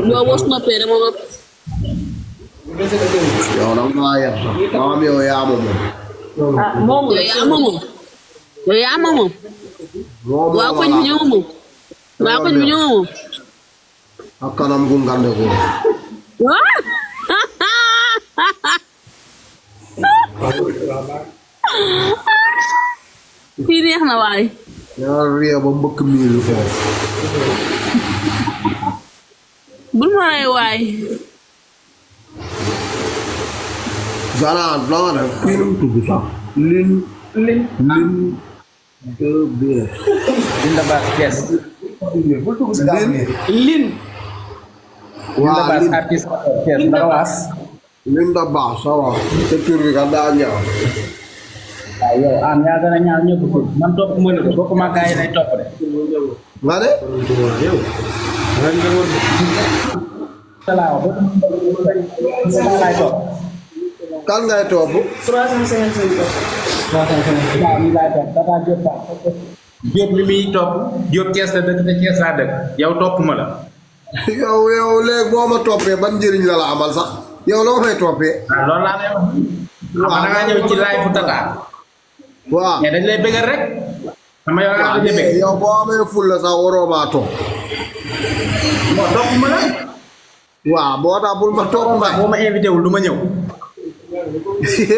Dua bos noppee dama nopp. yow nag maa yem maam yow yaa ma moom. Moom la yaa ma moom. Yow yaa ma moom. Waa koñ bi ñëw moom. Waa koñ bi ñëw moom. ak kanam gu ngande ko. Fii neex na waay. yaa réew ba mbëkk miir foofu. Bul ma rey waay. Zana la nga def kii nu mu tudd sax. Lin de bees. Linda Bass Thiès. bul dugg si gaaw nii. Lin. Linda waa Bass Lin artiste Thiès dara waas. Linda Bass ça va. sa tur bi kat daa ñaaw. waaw yow ñaa gën a ñaaw ñëpp ko man topp ma ne ko bokk ma gaay lay topp de. nga ne. salaaw ba lay topp. kan ngay topp. 355 topp. waaw mi lay topp dafa Diop Ba. Diop mi muy topp Diop Thiès la dëkk te Thiès laa dëkk yow topp ma la. yow léegi boo ma toppee ban njëriñ la la amal sax yow la ko fay toppee. waaw loolu laa lay wax. waaw da ngaa ñëw ci live bu Tata. waaw mais dañ lay bëggal rek. sama yow laa dañ lay bëgg. yow boo amee ful la sax waroo maa topp. bon topp ma la. waaw boo tax bul ma topp ma. boo ma invité wul du ma ñëw.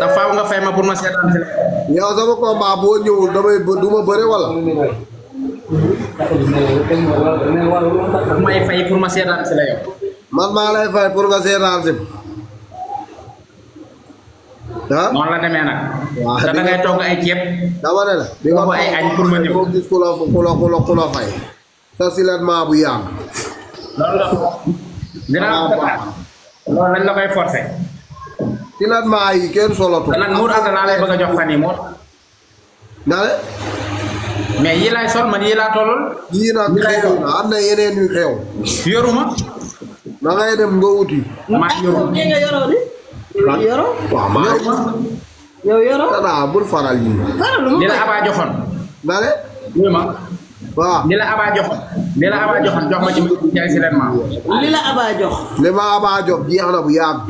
te faaw nga fay ma pour ma seetaan si la. yow sama combat boo ñëwul damay du ma bëre wala. may fay pour ma seetaan si la yow. man maa lay fay pour nga seetaan si. ah. noonu la demee nag. waaw da ngay togg ay ceeb. dama ne la. di nga ay añ pour ma ñëw. ko gis ku la fay. sa siletement bu yàgg. loolu la. dinaa loolu lañ la koy forcer. siletement yi kenn solatu. te nag Mour Anta laa lay bëgg a jox fan yii moo. nga ne. mais yii laay sol man yii laa tollul. yii nag xew na am na yeneen yu xew. yoruma. da ngay dem nga wuti. maa yoruma. nga yoroo ni. Yoroo. waaw maa Yow yoroo. danaa bul faral yi. li la Aba joxoon. nga ne. yoruma. waaw. li la Aba joxoon. li la Aba joxoon jox ma ci jaay si leen ma. Li la Aba jox. li ma Aba jox jeex na bu yàgg.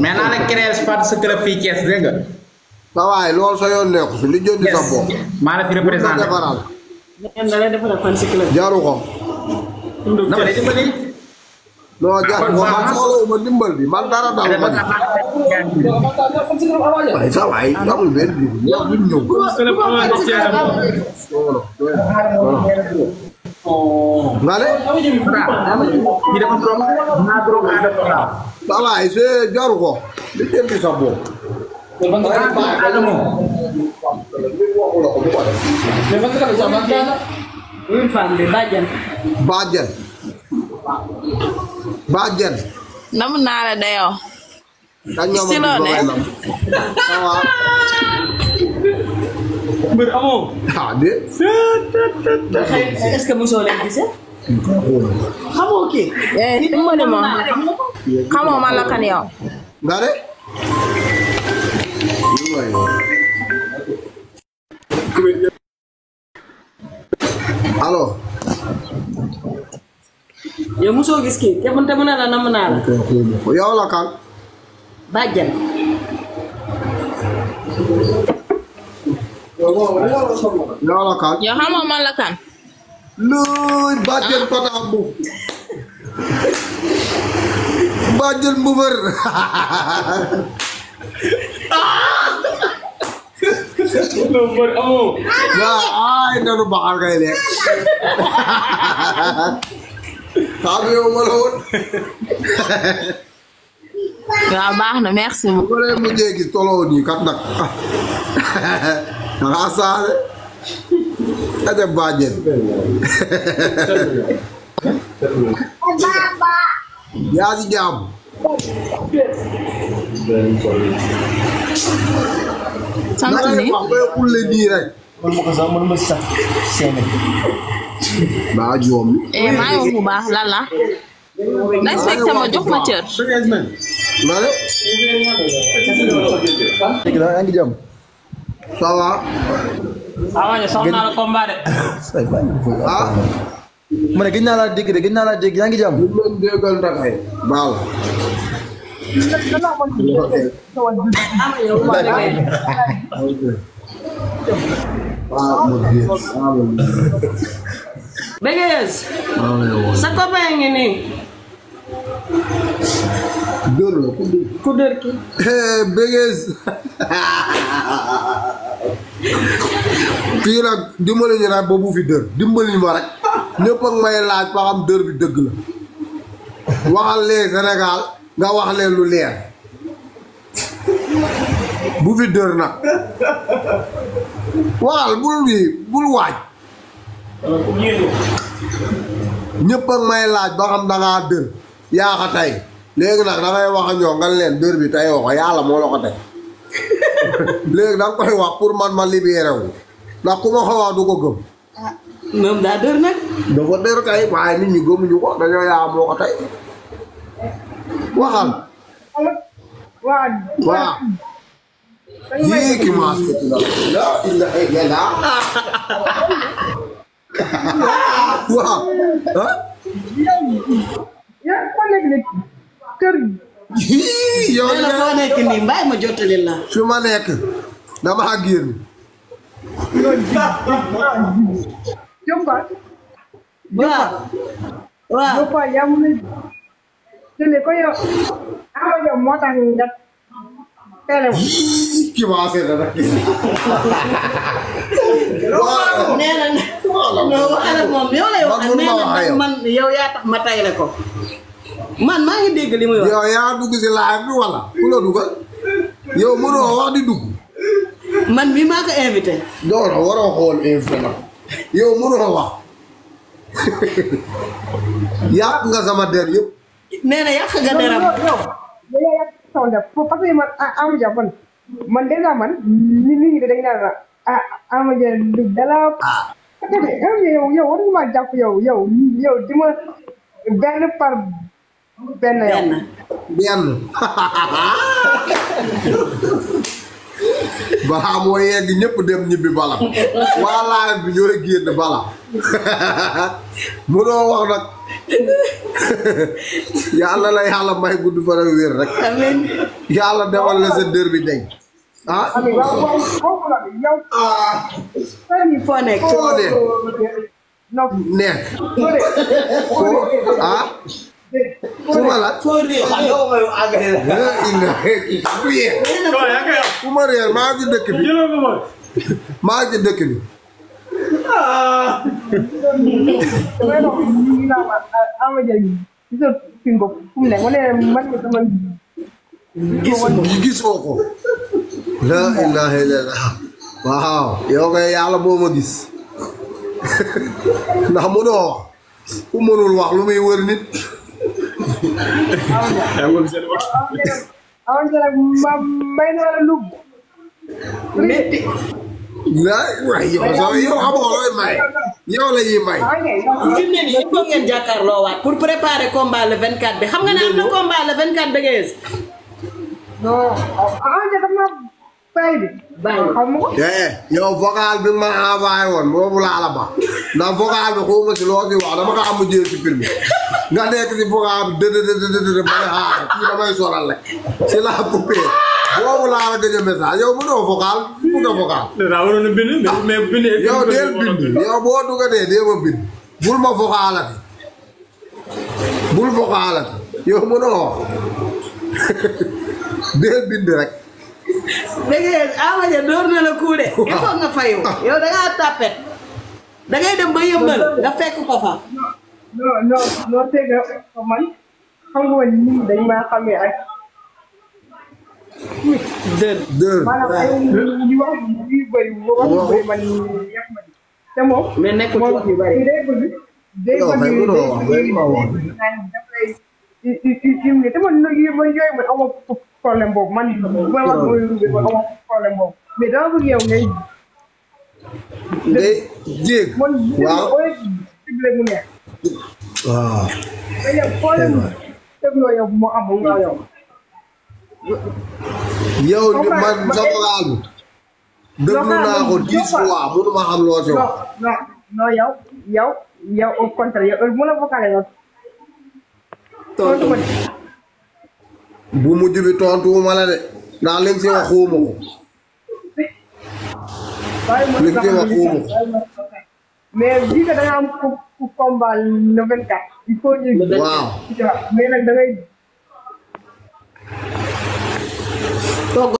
mais naa la créer fan sa club fii Thiès dégg nga. sa waay loolu sa yoon nekku fi li jëndi sa bopp. maa la fi représenté. defaral. Ngeen da lay defaral fan si club. jaru ko. dama lay dimbali. non jaru ko man soxlawuma dimbal bi man dara dal ma. waaye sa waay amul benn bi ñëw duñ ñëw. nga ne. sa waay c'est jaru ko li jëndi sa bopp. Femme bi bàjjan. Bàjjen. Nam naa la dayoo. kañ nga Si loo ne? ça va. Mbër amoo. ah de. Est-ce que mosoo leen gisee. Xamoo kii. Dimbali ma xamoo man la kan yow. nga ne. allo. Yow mosoo gis kii te mu ne la namm naa la. yow la kan. Bàjjan. yow la kan. Yow xamoo man la kan. luy bàjjen pata bu. bàjjen bu wër. ay nanu baxal kay lekk. xam yow ma la woon. waaw baax na merci bu beaucoup. ko leen mujjee gis toloo nii kat nag. dangaa saale. aja bàjjen. yaa ci jàmm. sant ni wax ba ulle nii rek. maa joom. maa ngi bu baax lan la. respecté ma jox ma cër. nga ne. yaa ngi jàmm. ça va. Awaña soxna la combat de. ah ma ne gëj naa laa dégg de gëj naa laa dégg yaa ngi jàmm. ñu leen déggal takay baal Bégueuse sa copain ngi nii dër la ku dër ki Bégueuse fii nag dimbali ñu nag boobu fi dër dimbali ma rek ñëpp ak may laaj ba xam dër bi dëgg la waxal lee Sénégal nga wax leen lu leer bu fi dër nag waxal bul waaj ñëpp ak may laaj ba xam dangaa dër yaa ko tey léegi nag dangay wax a ñoo nga leen dër bi tey woo ko yàlla moo la ko tey léegi danga koy wax pour man ma libéré wu ndax ku ma ko wax du ko gëm moom daa dër nag dafa dër kay waaye nit ñi gëmuñu ko dañoo yaa moo ko tey waxal waaw yii ki maas ko ci la waaw yow la foo nekk nii mbaay ma jottali la su ma nekk dama génn waaw ki maas na rek waaw nee na non waxal ak moom yow lay wax nee na man yow yaa tax ma tay la ko man maa ngi dégg li muy wax yow yaa dugg si live bi wala ku la dugal yow mënoo wax di dugg man mi maa ko invité non non waroo xool invité nag yow mënoo wax yàq nga sama der yëpp nee na yàq nga deram parce que man Ama Dia man dèjà man nit ñi dañ naan Ama Dia dala yow war nga maa jàpp yow di ma benn par benn yow benn balaa moo yegg ñëpp dem ñibbi bala waa live bi ñooy génn bala mënoo wax nag yàlla la yàlla may gudd fan ak wér rek amiin yàlla defal la sa dër bi deñ ah foo nekk foo nekk ah fu ma la fu ma réer maa ngi dëkk bi maa ngi dëkk bi gisoo ko la ilaha illallah waaw yow kay yàlla boo ma gis ndax mënoo wax ku mënul wax lu muy wër nit yow xamoo looy may yow la ñuy may. fi mu ne nii il faut ngeen jàkkaarloo waat pour préparer combat le 24 bi xam nga ne am na combat le 24 Bégueuse. non yow vocal bi ma envoyé woon boobu laa la ba ndax vocal bi xaw ma si loo fi wax dama ko am jël ci film nga nekk si vocal bi dëdëdëdëdë ma ne xaaral kii damay solal rek si laa coupé boobu laa la gëj a message yow mënoo vocal mu nga vocal. yow deel bind yow boo dugatee dee ma bind bul ma vocalati yow mënoo wax deel bind rek. Bégueuse Ama Dia door na la kuude il faut nga fayu yow da ngaa tàppet da ngay dem ba yëmbal nga fekk ko fa. non teg man xam nga ni dañ maa xamee ak dër maanaam ay ñu wax yu bëri man yàq ma te moom mais nekkul ci wax yu bëri day bëgg te man yooyu man amoo problème boobu man bu ma wax mooy ruube man amoo problème boobu mais dama bëgg yow ngay jéeg waaw mu neex waaw mais yow problème dégloo yow moo am nga yow ni man sa vocal bi déglu naa ko 10 fois mënuma xam loo ci wax. non yow au contraire yow mu la vocalé la tontu ma bu mujj bi tontuwuma la de ndax li nga si wax xuuma ko. li nga si wax xuuma ko. mais vu que da nga am ku combat le 24 il faut ñu. waaw mais nag da ngay.